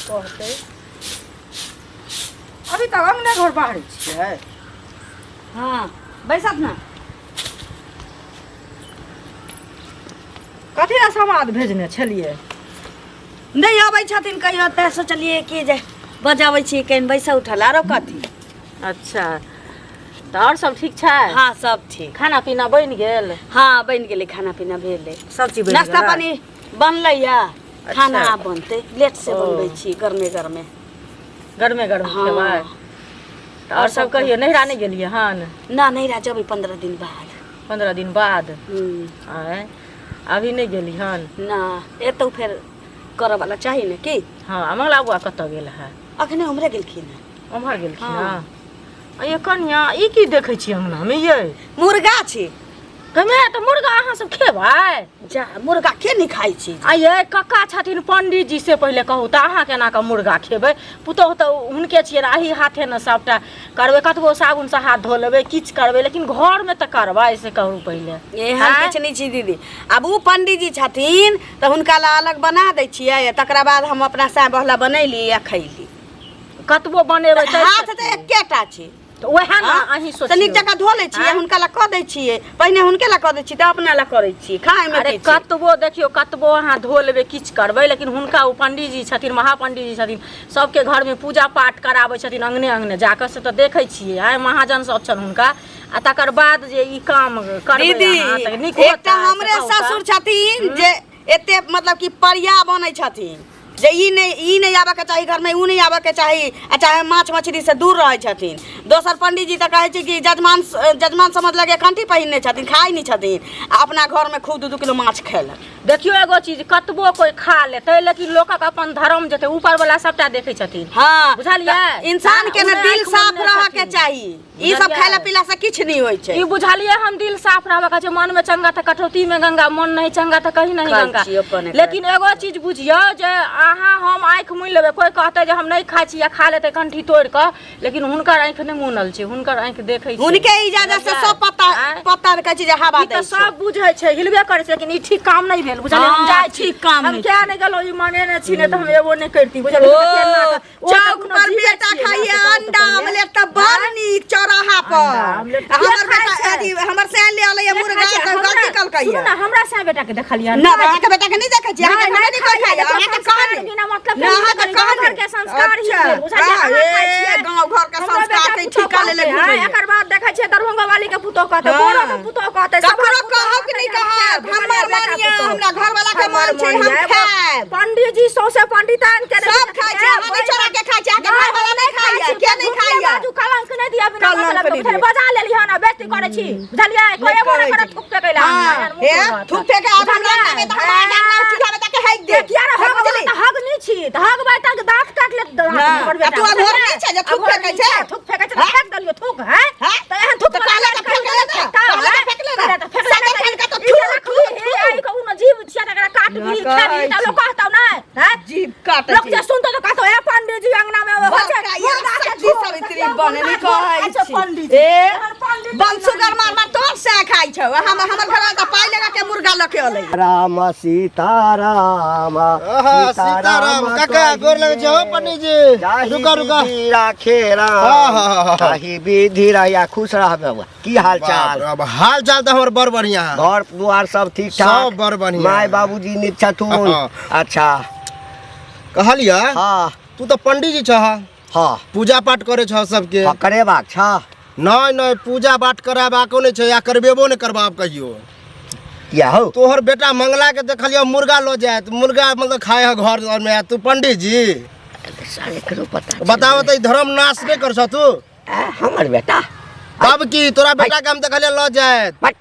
कहतै अभी तक अंगने घर बाहर छियै। हाँ, बैसत ना। कथी लए समाद भेजने छलियै? नहि अबै छथिन कहियो, तऽ सोचलियै कि जे बजाबै छी कनि बैसा उठल आरो कथी। अच्छा, तऽ आओर सब ठीक छै? हाँ, सब ठीक। खाना पीना बनि गेल? हाँ, बनि गेलै, खाना पीना भेलै। सब चीज बनि नाश्ता गेलै? पानी बनलै या खाना आब बनतै, लेट से ओ। बनबै छी, गरमे गरमे। गरमे गरमे हाँ। खेबै। तऽ आओर सब कहियौ, नैहरा नहि गेलियै हन? ना, नैहरा जेबै 15 दिन बाद। 15 दिन बाद? हम्म। आँय, अभी नहि गेली हन? ना, एतौ फेर करऽ वाला चाही ने की। हँ, आ मंगला बुआ कतऽ गेल है? अखने उम्हरे गेलखिन हँ। उम्हर गेलखिन? हाँ। हँ, आ ये कनिया, ई की देखै छी अंगनामे ये? मुर्गा छी। कमे तऽ मुर्गा अहाँ सब खेबै? जा, मुर्गा के नहि खाइ छी? आ ये कक्का छथिन पंडीत जी, से पहिले कहू तऽ अहाँ केना कऽ मुर्गा खेबै? पुतोहु तऽ हुनके छियै ने, एही हाथे ने सबटा करबै। कतबो साबुनसँ हाथ धो लेबै, किछु करबै, लेकिन घरमे तऽ करबै, से कहू पहिले। एहन आँय? किछु नहि छी दीदी। आब ओ पंडीजी छथिन तऽ हुनका लए अलग बना दै छियै, तकरा बाद हम अपना साय बहला बनैली आ खैली। कतबो बनेबै तऽ हाथ तऽ एकेटा छै। तऽ उएह ने। हाँ? अहीं तऽ नीक सोचियौ। जकाँ धो लै छियै। आँय? हुनका लए कऽ दै छियै, पहिने हुनके लए कऽ दै छियै तऽ अपना लए करै छियै। खायमे अरे की छै? कतबो देखियौ, कतबो अहाँ धो लेबै, किछु करबै, लेकिन हुनका ओ पंडीजी छथिन, महापंडीजी छथिन, सबके घरमे पूजा पाठ कराबै छथिन अंगने अंगने जाकऽ, से तऽ देखै छियै। आइ महाजन सब छनि हुनका, आ तकर बाद जे ई काम करबै दीदी, अहाँ तऽ नीक एकटा होतै, से हमरे कहू तऽ। ससुर छथिन जे एते मतलब कि परिया बनै छथिन जे ई नहि, ई नहि आबऽके चाही घरमे, ओ नहि आबऽके चाही, आ चाहे माछ मछलीसँ दूर रहै छथिन। दोसर पंडीजी तऽ कहै छै कि जजमान, जजमान समझलक जे कंठी पहिरने छथिन, खाइ नहि छथिन, आ अपना घरमे खूब 2-2 किलो माछ खयलक। देखियौ, एगो चीज, कतबो कोइ खा लेतै, लेकिन लोकक अपन धर्म जेतै, ऊपर वाला सबटा देखै छथिन। हँ। बुझलियै? तऽ इंसान के हँ, ने उन्ने दिल आँखि साफ मुनने रहऽ के छथिन। चाही। ई सब बुझलियै? खाय ला पीला से किछु नहि होइ छै। ई बुझलियै हम, दिल साफ रहबाक छै। मन में चंगा तऽ कटौती में गंगा, मन नहीं चंगा तऽ कहीं नहीं खाइ गंगा। छी अपन एकरा। लेकिन एगो चीज बुझियौ जे अहाँ हम आँखि मुनि लेबै, कोइ कहतै जे हम नहि खाइ छी या खा लेतै कंठी तोड़ि कऽ, लेकिन हुनकर आँखि नहि मुनल छै, हुनकर आँखि देखै छै। हुनके इजाजत से सब पता आँय? पता कहै छै जे हवा ई दै तऽ छै। सब बुझै छै, हिलबे करै छै, लेकिन ई ठीक काम नहि भेल, बुझलियै? हम हँ, जाइ छी। ठीक काम हम नहि। किया नहि गेलहुँ, ई मनेने छी, नहि तऽ हम एबो नहि करिती, बुझलियै? ओ, केना कऽ- ओ तऽ चौक कोनो पर जीवे बेटा छियै ने, खाइए से कहू तऽ अंडा पहिले। ऑमलेट तऽ बड़ नीक चौराहा पर। अंडा ऑमलेट आ के हमर खाइ बेटा छै? अथी हमर सैन ले अलै के मुर्गा खाइ छै? तऽ गलती कलकै। सुनू ने, हमरा सा बेटा के देखलियै? ना, अहाँके बेटा के नहि देखै छी। अहाँके नहि, घरमे नहि कोइ खाइए, खाइए। अहाँके संस्कार कहने बिना मतलब के ना, अहाँके नहि, गाँव कहने घर के संस्कार ही अच्छा, भेल, बुझलियै? हाँ, अहाँ खाइ ए, छियै। गाँव घर के हमरो संस्कार बेटा के पुतोह ठीका लेले कहतै, घुमैए। आँय, एकर बाद देखै छियै दरभंगा वाली के पुतोह कहतै, हाँ। बोरो के पुतोह कहतै, सबहक ककरो पुतोह कहब कि नहि कहतै, कहब, बुझलियै, हमर बेटा मन यऽ, पुतोह। हमरा घरवाला के हमर मन छै, मन हम यऽ। खायब। पंडीजी सौंसे पंडिताइन के सब खाइ छै, अहाँ नहि चोरा के खाइ छी, अहाँके घरवाला नहि खाइए, के नहि खाइए? बाजू, कलंक नहि दिअ बिना कलंक मतलब के, नहि बुझलियै? दिअ। बजा लेली हन आ बेइज्जती करै छी, बुझलियै? कोइ नहि एबो नहि करै करत छी। थूक फेकै लए। हाँ, एहन मुँह हे, तोहर। थूक फेके आब हमरा बुझलियै? अंगना में तऽ हमरा अंगना चूल्हा में जाके हेक देब। किया रे हँ, हग बुझली? तऽ हग नहि छी तऽ हगबै तऽ दाँत काटि लेत दाँत ना, हमर आ बेटा, तू अघोर बुझलियै? नहि छै जे थूक अघोर फेकै नहि छै? थूक फेकै छै तऽ हाँ? फेक देलियौ थूक, हैं? हाँ? तऽ एहन थूक तऽ कहले तऽ फेक ले ने, कहले तऽ फेक ले ने। कहले तऽ फेक ले ने, सगर खान के तऽ ई थू, जे थू, रखबही, थू। ई कोनो जीव छियै तऽ एकरा काटबिही, ना, खेबही तऽ कहै लोक कहतौ नहि, हैं? जीभ काटै लोक छै। जे सुनतौ तऽ कहतौ, ए पंडीजी अंगना में होइ छै, बड़का ये मुर्गा के सती झोर, सवित्री देखियौ, बने मुर्गा नहि झोर कहै खाइ छै छी। पंडीजी। ए, एहन पंडीजी बंसुगर मार मार तोर से खाइ छौ। हम हमर घर तऽ पाइ लगा के मुर्गा लऽ के अलै। राम सीता राम। आहा, सीताराम काका, गोर लगै छै हो पंडीजी। जाहि रुका रुका। विधि राखे राम, हाँ, हाँ, हाँ, हाँ। ताहि विधि रहिया। खुश रह बउआ, की हाल चाल? बाप रे बाप, हाल चाल तऽ हमर बड़ बढ़िया है। घर दुआर सब ठीक ठाक? सब बड़ बढ़िया। माय बाबूजी नीक छथुन? हाँ। अच्छा। कहलियै, हाँ। तू तऽ पंडीजी छह। हाँ। पूजा पाठ करे छह सबके? हाँ, करेबाक छह। नहि नहि, पूजा पाठ करेबाको नहि छै आ करबेबो नहि करबाब कहियो। किया हौ? तोहर बेटा मंगला के देखलियै मुर्गा लऽ जायत, मुर्गा मतलब खाय है घर में, आ तू पंडीजी। साले करो पता चलि बताओ गेलै। तऽ ई धर्म नाश नहि कर छह तू? आ, हमर बेटा? तब की, तोरा बेटा के हम देखलियै लऽ जायत बट।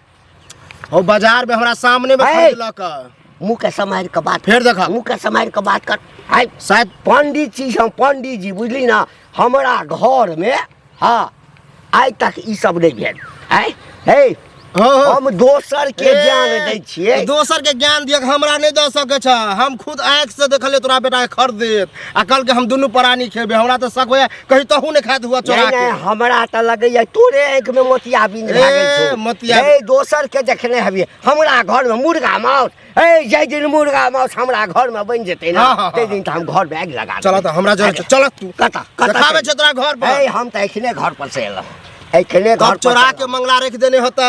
हो बाजार में हमरा सामने में है। खरीद लऽ कऽ। मुँह के सम्हारि के बात फेर देखा। मुँह के सम्हारि के बात कर। आइ शायद पंडित जी, हम पंडित जी, बुझली ना? हमरा घर में हाँ आइ तक ई सब नहीं भेल। आइ हे हाँ, हाँ। हम दोसर के ए, ज्ञान दै छियै। दोसर के ज्ञान दियक हमरा नहि दऽ सकै छ। हम खुद आँखि से देखलियै तोरा बेटा के खरीदेत आ कहलकै हम दुनू प्राणी खेबै। हमरा तऽ शक होइया कहीं तहू नहि खाइत हुआ चोरा नहीं के। नहीं, हमरा तऽ लगैया तोरे आँखि में मोतियाबिंद भए गेल ए, छौ। मोतियाबिंद। ए, दोसर के देखने हबी हमरा घर में मुर्गा माउस। ए, जाहि दिन मुर्गा माउस हमरा घर में बनि जेतै ना, हाँ, हाँ, ताहि दिन तऽ हम घर में आगि लगा चल देबै। तऽ हमरा जरे चल तू। कतऽ कतऽ देखाबै चल? छै तोरा घर पर। ए, हम तऽ एखने घर पर से एलहुँ, एखने घर तब पर चोरा से के एलहुँ। मंगला रखि देने होता।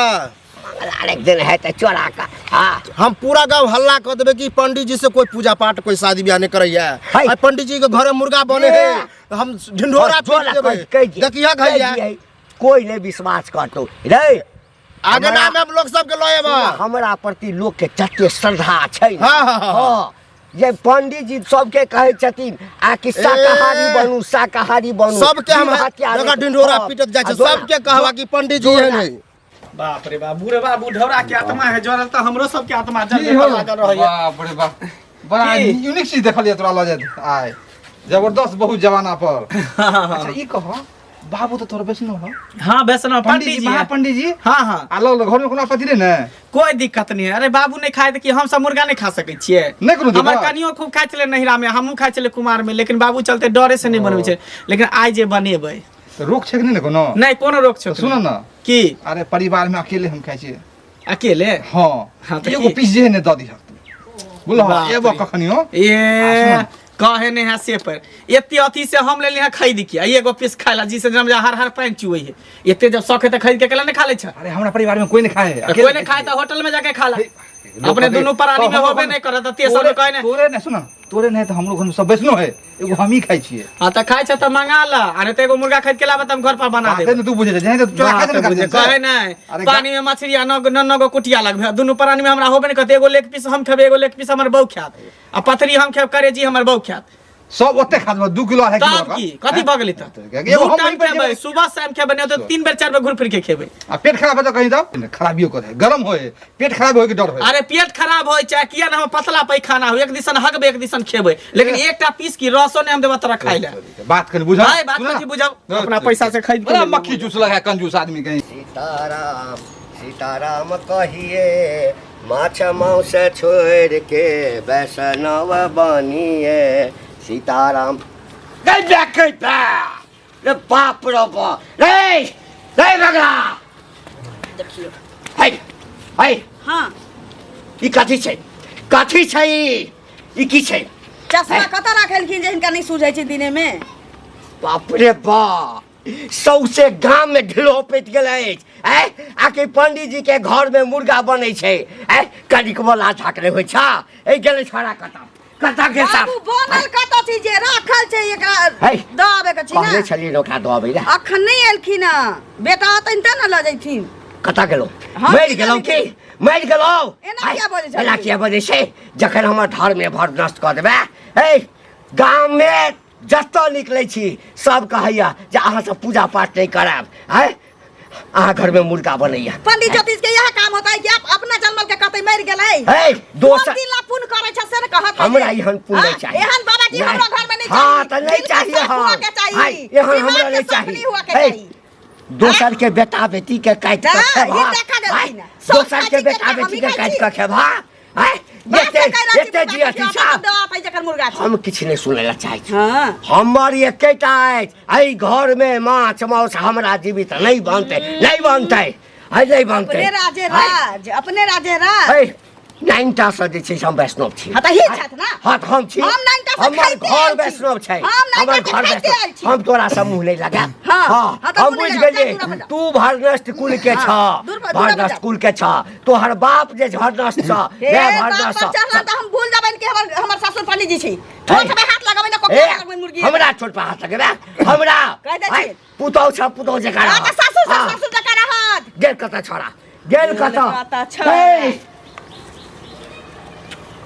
मंगला रखि देने है तऽ चोरा के। हाँ। हम पूरा गांव हल्ला कर देबे कि पंडित जी से कोई पूजा पाठ कोई शादी ब्याह नहीं करैया। है। आ पंडित जी के घरे मुर्गा बने है, हम ढिंढोरा पीट देबे। देखिया घैया। कोई नहीं विश्वास करतो रे। आगे हमरा- नाम हम लोग सबके लऽ एबा। हमरा प्रति लोक के जते श्रद्धा छै ने, हाँ, हाँ, हाँ, हाँ, जे पंडित जी सबके कहै छथिन आ कि शाकाहारी बनू, शाकाहारी बनू, सबके हम जीव हत्या देखा नहि- ढिंढोरा हाँ, पीटत जाइ छै, आ दोला- सबके कहबा कि पंडित जी एहन है। बाप रे बाप, बुढ़वा बुढ़ौरा के आत्मा है जरल तऽ हमरो सबके आत्मा की जरबे हो? पर लागल रहैया। बाप रे बाप, बड़ा की? यूनिक चीज देखलियै तोरा लऽ जाइत आइ, जबरदस्त बहुत जमाना पर। अच्छा ई कह बाबू तऽ तोर वैष्णव हो? हाँ वैष्णव पंडित जी महा है। पंडित जी। हाँ हाँ। आ लग घर में कोनो आपत्ति नहीं ने? कोई दिक्कत नहीं है। अरे बाबू नहीं खाए कि हम सब मुर्गा नहीं खा सकै छियै। नहीं कोनो दिक्कत? हमर कनियो खूब खाइ छलै नहिरा में, हमहूँ खाइ छलै कुमार में, लेकिन बाबू चलते डरे से नहीं बनबै छै। लेकिन आइ जे बनेबै तऽ रोक छै कि नहीं ने कोनो? नहीं, कोनो रोक छै। सुन ना। की? अरे परिवार में अकेले हम खाइ छियै। अकेले? हाँ। हाँ, तऽ एगो की? पीस जे है ने दऽ दिहक तू। बुझलह? बाप एबो रे। कखनियो। ए आ, सुन। कहे नहीं है से पर एते अथी से हम लेली है खरीद के, आ एगो पीस खाय ला जी से जब हर हर पानि चुए है। एते जब शौक है तऽ खरीद के केला नहीं खा ले छै? अरे हमरा परिवार में कोई नहीं खाए है, कोई अकेले नहीं खाए तऽ होटल में जाके खा ला। लोग अपने कहते, दुनू प्राणी में तो होबे नहीं करत, तऽ तेसर में कहे नहीं। तोरे नहीं, सुन, तोरे नहीं तऽ हमरो घर में सब वैष्णव है, एगो हम ही खाइ छियै। हाँ तऽ खाइ छै तऽ मंगा ला, आ नहीं तऽ एगो मुर्गा खरीद के लाबे तऽ हम घर पर बना बाते देबै। ने तू बुझै छै, जहीं तऽ चोरा खाइ छै ने बात बुझे, खाइ छै। कहे नहीं। अरे पानी में मछली आ नौ नौ गो कुटिया लगबे, दुनू प्राणी में हमरा होबे नहीं करत। एगो लेग पीस हम खेबै, एगो लेग पीस हमर बहू खायत, आ पथरी हम खेब, करेजी हमर बहू खायत। सब ओते खा देबो, 2 किलो 2.5 किलो तब की कथी भऽ गेलै तऽ? एगो दू हम टाइम वही पर खेबै, जेबै। सुबह शाम खेबै, नहीं तऽ 3 बेर 4 बेर घूर फिर के खेबै। आ पेट खराब हेतौ कहीं तब खराबियो करे, गरम होए, पेट खराब होए के डर होए। अरे पेट खराब होय चाहे किया ना, हम पतला पैखाना हो, एक दिसन हगबे एक दिसन खेबै, लेकिन एकटा पीस की रसो नहीं हम देबो तोरा खाइ ले। बात कनी बुझा। भाई बात कथी बुझब, अपना पैसा से खरीद के बड़ा ले लेबो। मक्खी चूस लगा कंजूस आदमी कहीं। सीताराम सीताराम कहिए माछ मांस छोड़ के वैष्णव बनिए सीताराम। गई बे, गई बे। रे बाप रे बाप, रे रे बगला। देखियौ। है है। हाँ। ई कथी छै, कथी छै ई? ई की छै? चश्मा कतऽ राखलखिन जे हिनका नहीं सूझै छै दिने में? बाप रे बाप, सौसे गाम में ढिलो पैत गेल अछि। आँय, आकि पंडित जी के घर में मुर्गा बनै छै। आँय, कनिक बोला झाकले होइ छ। ए गेलै छोड़ा कतऽ कतऽ के साफ? बाबू बनल कतऽ छै जे राखल छै, एकरा है। दऽ आबै के छै कहने ने। छलियै ओकरा दऽ अबै लए। अखन नहि एलखिन हँ, बेटा अतनि तऽ ने लऽ जैथिन। कतऽ गेलौ? हम मरि की गेलौ जानी की? मरि गेलौ? एना किया बजै छही? एना किया बजै छै? जखन हमर धर्म भर नष्ट कऽ देबै। हे, गाम में जतऽ निकलै छी सब कहैया जे अहाँ सब पूजा पाठ नहीं करायब। आँय, अहाँ घर में मुर्गा बनैया। पंडित ज्योतिष के यह काम होता है कि आप अपना जन्मल के कतै मरि गेलै। हे, दोसर कोन दिन ला पुण्य करै छै से ने कहत। हमरा एहन पुण्य नहीं हाँ? चाहिए। एहन बाबा जी हमरा घर में नहीं हाँ, चाहिए। तऽ नहीं जिनका चाहिए। साथ हुआ हाँ। के चाहिए। हाय, एहन दिमाग हमरा के नहीं साफ चाहिए। नहीं हुआ के हे, चाहिए। दोसर के बेटा बेटी के काटि जा, कऽ खेबा। ई देखा देलखिन हाय, हँ। सब दोसर के खाइ छी, बेटा हमही बेटी के खाइ काटि छी। कऽ खेबा। हाय, बाप एते से कहि रहल छी, एते बाप जी के अथी खियाबऽ छा। तऽ दऽ आपै जकर मुर्गा छै। हम किछु नहीं सुनै लए चाहै छी। हाँ। हमर एकेटा अछि, एहि घर में माछ मांस हमरा जीवित नहीं बनतै, नहीं बनतै, है नहीं बनतै। अपने राजे हाय, राज, अपने राजे राज। है, नाइनटा से जे छै से हम वैष्णव छी। हाँ, तऽ ही छथि ना। हाँ, तऽ हम छी। हम नाइनटा से हमर खाइते घर आयल छी। वैष्णव छै। हम नाइनटा हमर से घर खाइते वैष्णव। आयल छी। हम तोरा से मुँह नहीं लगायब। हाँ, हाँ, हाँ, तऽ हम मुँह नहीं बुझि लगायब, गेलियै, चल दूरा पर जा। तू भरनष्ट कुल के छ, हाँ, दूर पर- दूरा पर भरनष्ट जा। कुल के छ, तोहर बाप जे भरनष्ट छ, हे, मैं बाप भरनष्ट पर छ। चढ़ला तऽ हम भूल जेबनि कि हमर हमर सासुर पंडित जी छी। ठोठ में हाथ लगबै ने, कोकरा ए, लगबै मुर्गी। हमरा छोट पर हाथ लगेबे, हमरा। कहि दै हाय, छियै। पुतहु छ, पुतहु जकाँ हाँ, रहत। तऽ सासुर छ, हाँ। सासुर जकाँ रहत। गेल कतऽ छोड़ा, गेल गेल कतऽ? कतऽ छोड़ा? हे,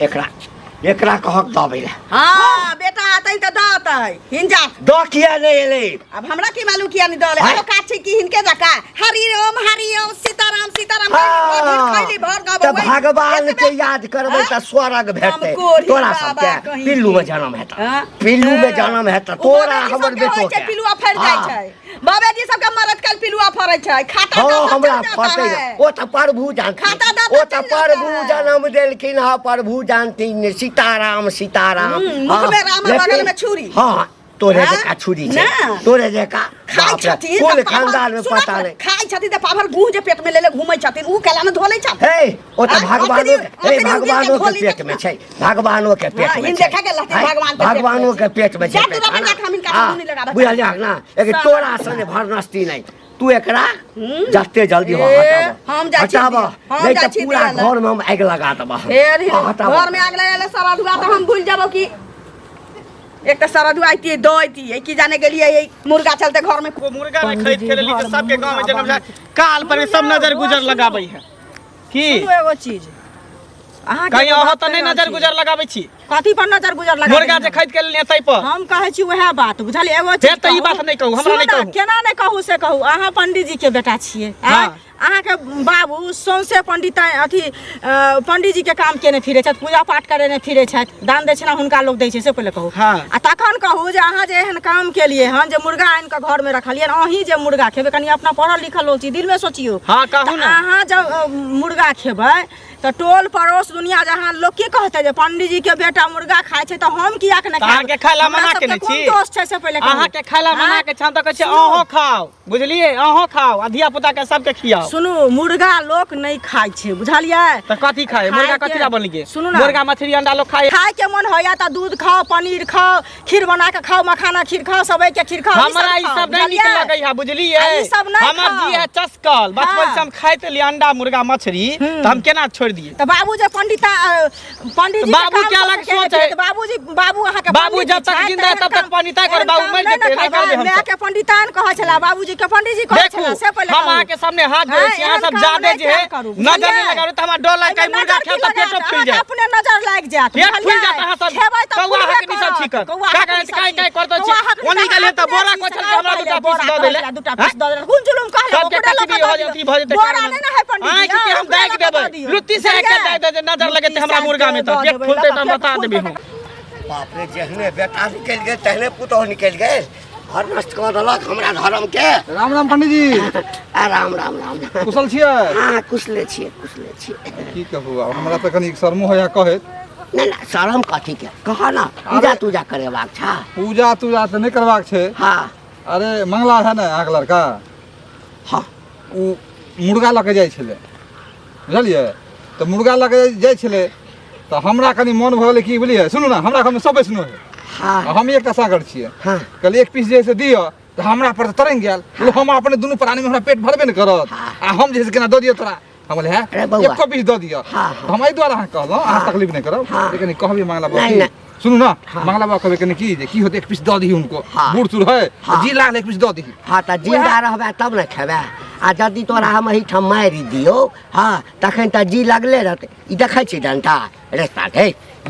एकरा एकरा कहक दबै लए। हाँ, बेटा अतै तऽ दऽ अतै। हिनजा। दऽ किया नहि एलै? अब हमरा की मालूम किया नहीं दऽ हाय। अरे काज छै कि हिनके जकाँ हरि ओम हरि ओम सीताराम सीताराम हाँ। खैली भर गाँव तऽ बउआ। भगवान के एतबे- याद करबै तऽ हाँ? स्वर्ग भेटतै। हम कोढ़ी तोरा बाबा सबके कहीं पिल्लू में के। जन्म हेतौ, हाँ? पिल्लू में हाँ। जन्म हेतौ ओ तोरा बाबा हमर सबके होइ बेटो छै, के। पिलुआ फड़ि जाइ हाँ। छै। बाबा जी सबके मरद कल पिलुआ फरै छै खाता हाँ दाता हमरा चल जाता फटे है। ओ तऽ प्रभु जानथिन खाता दाता ओ तऽ चल जाता प्रभु है। जन्म देलखिन हँ प्रभु जानथिन सीताराम सीताराम मुख में राम और बगल में छुरी। हाँ तोरे हाँ? जका छुरी छै ना। तोरे जका खाइ बाप रे, छथिन कोन तऽ पाभर- खानदान में सुनऽ पता ने, नहीं खाइ छथिन तऽ पाभर गुह जे पेट में लेले घूमै छथिन ऊ केला में धोलै छथिन हे ओ तऽ हाँ, भगवानो अतरी- हे अतरी भगवानो उगिल के के धोली पेट में छै भगवानो के पेट हाँ, में इन छै देखा गेल रहथिन हैं? भगवान के पेट में भगवानो के पेट में छै जा तू पैखाना। अपन जाके हम इनका हाँ, मुँह नहीं लगाबऽ बुझलियह ना लेकिन तोरा सने भरनस्ती नहीं तू एकरा जते जल्दी हो ए, हटाबऽ हम जाइ छी हटाबऽ हम नहीं जाइ तऽ छी पूरा दिअ लए। घर में हम आगि लगा देबऽ फेर हाँ, हटाबऽ। घर में आग लगा सारा धुआ तऽ हम भूल जाबो कि एक तऽ सारा धुआ अइतियै दऽ अइतियै की जाने गेलियै ई मुर्गा चलते घर में वो मुर्गा ने खरीद के लेली तऽ सबके गांव में जनम जाय काल पर सब नजर गुजर लगाबै है की सुनू एगो चीज अहाँके कहीं एगो अहाँ बात तऽ नहि कहि रहल नजर छी। गुजर लगाबै छी कथी पर नजर गुजर लगा मुर्गा देलियै? जे खरीद के लेलियै ताहि पर हम कहै छी वएह बात बुझलियै एगो चीज फेर तऽ ई बात नहि कहू, हमरा सुनू नहि ने, कहू। केना नहि कहू से कहू अहाँ पंडीजी के बेटा छियै आँय? हाँ। अहाँके बाबू सौंसे पंडित अथी पंडीजी के काम केने फिरै छथि पूजा पाठ करेने फिरै छथि दान दक्षिणा हुनका लोक दै छै से पहिले कहू हाँ। आ तखन कहू जे अहाँ जे एहन काम केलियै हन जे मुर्गा आनि कऽ घरमे रखलियै हन, अहीं जे मुर्गा खेबै कनि अपना पढ़ल लिखल लोक छी दिलमे सोचियौ हाँ, कहू तऽ ने। अहाँ जब मुर्गा खेबै तऽ टोल पड़ोस दुनिया जहाँ लोक की कहतै जे पंडीजी के बेटा मुर्गा खाइ छै तऽ हम कियाक नहि तऽ अहाँके खाय ला हमरा मना सबके केने कोन छी दोष छै से पहिले कहू। अहाँके खाय ला मना आँय? के छान तऽ कहै छै सुनू। अहूँ खाउ बुझलियै अहूँ खाउ आ धिया पुता के सबके खियाउ सुनू मुर्गा लोक नहि खाइ छै बुझलियै तऽ कथी खाय मुर्गा खायके- कथी ला बनि गेल सुनू ना। मुर्गा मछली अंडा लोक खाय खाय के मन होइया तऽ दूध खाओ पनीर खाओ खीर बना के खाओ मखाना खीर खाओ सेवई के खीर खाओ ई हमरा ई खाओ, सब नहि नीक बुझलियै? लगै है बुझलियै आ ई सब नहि हमर खाउ। जी है चस्कल बचपन हाँ। से हम खाइत एलियै अंडा मुर्गा मछली तऽ हम केना छोड़ि दियै तऽ बाबू जे पंडिता पंडित जी बाबू के अलग सोच है। बाबूजी बाबू अहाँ के बाबू जब तक जिंदा है, तब तक पंडिता कर, बाबू मरि जेतै, नहि करबै हम माय के पंडितान कहै छला बाबूजी के पंडित जी कहै देखू छला से पहिले हम कहू। अहाँ के सामने हाथ जोड़ै छी अहाँ एहन सब काम जादे नहि जे है कयल करू, नजर नहि बुझलियै? लगाबू तऽ हमरा डर लागि एहिमे मुर्गा नजर खायब की तऽ पेटो लगायत? फूलि अहाँके जायत अपने नजर लागि जायत पेट फूलि बुझलियै? जायत अहाँ सब खेबै तऽ कौआ फूलबे हकनी सब करत, छिकत कौआ का हकनी कहै सब काय काय करतो छी कौआ हकनी ओनी तऽ गेलियै तऽ अपने बोरा छी, कोचल के सलाह हमरा पहिले दूटा पीस बोरा दऽ देले कहै छला, दूटा पीस दऽ देले कोन जुलुम कहले सबके ओकरे लऽ कचरी कऽ हो दऽ जाती दियौ। भऽ जेतै बोरा नहि ने है पंडित जी आँखि के हम ओकरे दागि लऽ कऽ देबै दऽ दियौ। लुत्ती से एक बुझलियै? दागि दे नजर लगेतै हमरा लुत्ती मुर्गा में तऽ दऽ पेट देबै, फूलतै तऽ हम पेट बता फूलतै देबै हम बाप रे जेहने बेटा निकलि गेल तेहने पुतोह निकलि गेल घर नष्ट कऽ देलक हमरा धर्म के राम राम पंडित जी आ राम राम राम राम कुशल छियै हाँ कुशले छियै कुशले छियै की कहू आब हमरा तऽ कनी शर्मो होइया कहैत नहि नहि शरम कथी के कह ना पूजा तूजा करेबाक छा पूजा तूजा तऽ नहि करबाक छै हाँ अरे मंगला है ने अहाँके लड़का हाँ ओ मुर्गा लऽ के जाइ छलै बुझलियै तऽ मुर्गा लऽ के जाइ छलै तऽ हमरा कनि मोन भऽ गेलै कि बुझलियै सुनू ने हमरा घरमे सब वैष्णो है हाँ आ हम एकटा सागर छियै हाँ कहलियै एक पीस जे है से दिअ तऽ हमरा पर तऽ तरंग गेल बोले हम अपने दुनू प्राणीमे हमरा पेट भरबे नहि करत आ हम जे है से केना दऽ दिअ तोरा हम बोले है अरे बौआ। एको पीस दऽ दिअ हाँ, हाँ। तऽ हम एहि दुआरे अहाँके कहलहुँ अहाँ तकलीफ नहि करब हाँ। लेकिन कहबै मंगला बाबा नहीं, की नहीं। सुनू ना मंगला बाबा कहबै कनि की जे की होतै एक पीस दऽ दही हुनको हाँ। बूढ़ सूढ़ है हाँ। जी लागल एक पीस दऽ दही हाँ तऽ जिंदा रहबै तब ने खेबै आ यदि तोरा हम एहिठाम मारि दियौ हाँ तखन तऽ जी लगले रहतै ई देखै छी डंटा रे साढ़े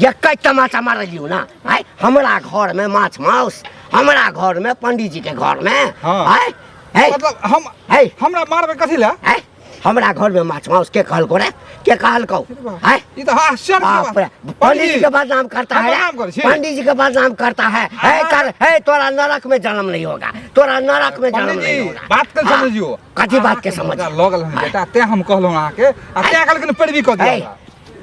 एकै तमाचा मारलियौ ना आय हमरा घरमे माछ माउस हमरा घरमे पंडीजीके घरमे हाँ। आय हे मतलब हम हे हमरा मारबै कथी लए आय हमरा घरमे माछ माउस के कहलको रे के कहलको आय ई तऽ आश्चर्य के बाप रे बात। पंडित जी के बदनाम करता है बदनाम करै छी? पंडित जी के बदनाम करता है है कर है तोरा नरक में जन्म नहीं होगा तोरा नरक में जन्म पंडित नहीं जी होगा बात के समझियो कथी बात के समझ मुर्गा लऽ गेल हन बेटा तें हम कहलहुँ अहाँके आ तें कहलखिन पैरवी कऽ है, दिअ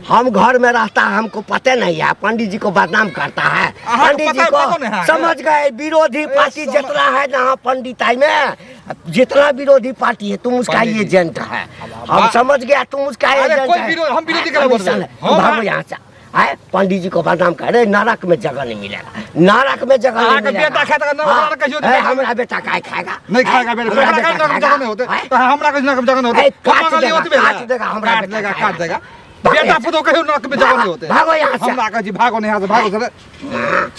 हम घर में रहता है हमको पते नहीं है पंडित जी को बदनाम करता है अहाँ पंडित जी पता- को पतो नहीं है समझ गए विरोधी पार्टी समझ- जितना है ना पंडित में जितना विरोधी पार्टी है तुम उसका पंडित जी। एजेंट है हम बा- समझ गया तुम उसका अरे एजेंट कोई है विरोध- हम विरोधी केना कमीशन बोलबै? है। हम- भागो यहाँ से आए पंडित जी को बदनाम करे नरक में जगह नहीं मिलेगा नरक में जगह नहीं अहाँके मिलेगा बेटा खाए तऽ नरक हाँ, कहियो ए, हमरा बेटा काय खाएगा नहीं खाएगा बेटा हमरा हमरा बेटा कहीं नरक जगह नहीं होते खाएगा? तो हमरा कहीं नरक जगह नहीं होते ए, काट हम मंगलियै देगा, ओतबे काट ने। देगा, हमरा काट बेटा देगा खाएगा। काट देगा भागो बेटा यहाँ से। पुतोह कहियो नरक में जगह नहीं होते भागो यहाँ से। हमरा कहै छी भागो नहीं यहाँ से भागो से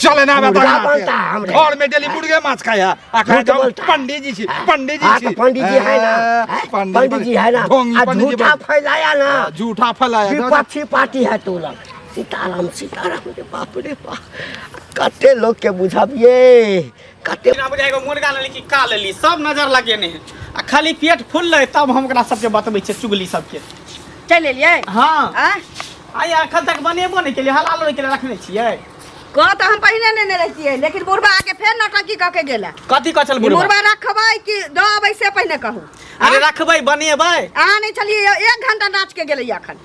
चले ना बेटा मुर्गा यहाँ से। बनता है हमरे। घर में डेली मुर्गे माछ खाया आ कहै झूठ छी हम बोलता है। पंडित जी छी पंडित जी हाँ छी तो पंडित जी है ना ए, हैं? पंडित जी है ना ढोंगी आ पंडित जी झूठा फैलाया ना हाँ, झूठा फैलाया विपक्षी पार्टी है तू लोग सीताराम सीताराम रे बाप रे बाप कते लोग के बुझबिए कते बिना बुझाइ एगो मुर्गा लेली कि का लेली सब नजर लगेने है आ खाली पेट फुललै तब हम ओकरा सबके बतबै छियै चुगली सबके चलि एलियै हाँ आँय आइ एखन तक बनेबो नहि केलियै हलालो नहि केलियै रखने छियै कह तऽ हम पहिने नेने रहितियै, लेकिन बुढ़बा आके फेर नौटंकी कऽ के गेला। कथी कह छल बुढ़बा? मुर्गा रखबै कि दऽ अबै से पहिने कहू। अरे रखबै, बनेबै। अहाँ नहि छलियै, 1 घंटा नाच के गेलै अखन।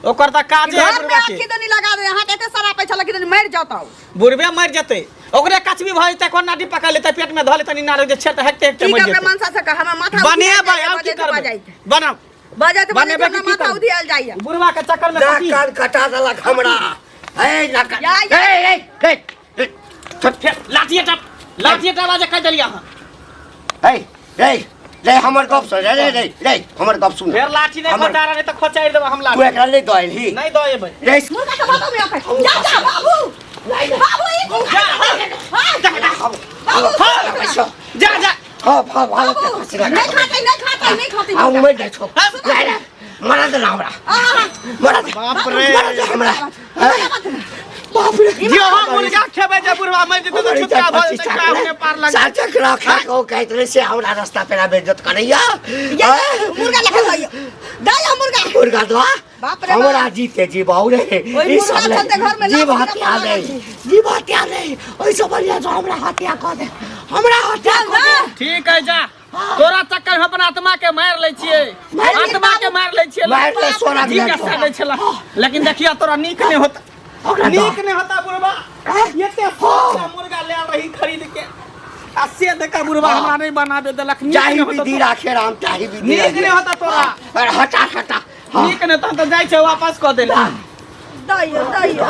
ओकर तऽ काजे है घर में बुढ़बा के। आखी दनी लगा दे, अहाँ के एते सारा पैसा लगी दनी मरि जाता। बुढ़बे मरि जेतै, ओकरे कचबी भऽ जेतै, कोन नाटी पकड़ लेतै, पेट में धऽ लेतै, निनार जे छेड़ हेकते हेकते की मरि करबै जेतै। मनसा से कह, हमर माथा बनेबै आब की करबै? बनाउ। बजैत बजैत बनेबै हमरा कि की माथा करबै? उधियाल जाइया। बुढ़बा के चक्कर में नाक कथी कान कटा देलक हमरा। ए नाक या, या। ए ए ए फेर लाठिए टप लाठिए टप आज कह देलियै अहाँ। ए रे रे, हमर गप सुन। रे रे रे रे, हमर गप सुन। फेर लाठी नहि हमर- खोचारा, नहि तऽ खोचारि देबै हम तू लाठी। एकरा नहि दऽ एलही? नहि दऽ एबै। रे मुर्गा के भातो में अखन जा जा बाबू बाबू ई की हां बाबू। जा जा। हाँ हाँ हाँ। बाबू नहीं खाते, नहीं खाते, नहीं खाते। आ मर जाइ छौ। नहीं नहीं, मरा दे ना हमरा, मरा दे। बाप रे। मरा दे हमरा। हैं? बाप रे। जे हम मुर्गा खेबै जे बुढ़वा मरि जेतै तऽ छुटका भऽ जेतै, काम नहि पार लगतै। साचक रखा को कहैत रहे से हमरा रास्ता पेरा बेइज्जत करैया। या, मुर्गा लखा दइयो दइयो मुर्गा। मुर्गा दो। बाप रे बाप। हमरा जीते जी बाऊ रे। ओहि ई मुर्गा सब ले। चलते घर में जीव लाश हत्या लगा नहीं, छी। जीव हत्या नहीं। ओहिसँ बढ़िया जो हमरा हत्या कऽ दे, हमरा हत्या कऽ दे। ठीक है, जा। तोरा चक्कर में अपन आत्मा के मारि लै छियै, आत्मा के मारि लै छियै। मारि ले, सोना जी दिया के तोरा। दै छला, लेकिन देखिया तोरा नीक नहि होता। ओकरा दऽ। नीक नहि होता बुढ़बा। एते सस्ता मुर्गा ले रही खरीद के आ से देखा बुढ़बा हमरा नहि बनाबे देलक। नीक चाही नहि होता विधि तोरा। राखे राम, चाही विधि। नीक नहि होता तोरा। अरे हटा हटा। हाँ। नीक नहि तहन तऽ जाइ छै वापस कऽ देला। दइयो दइयो।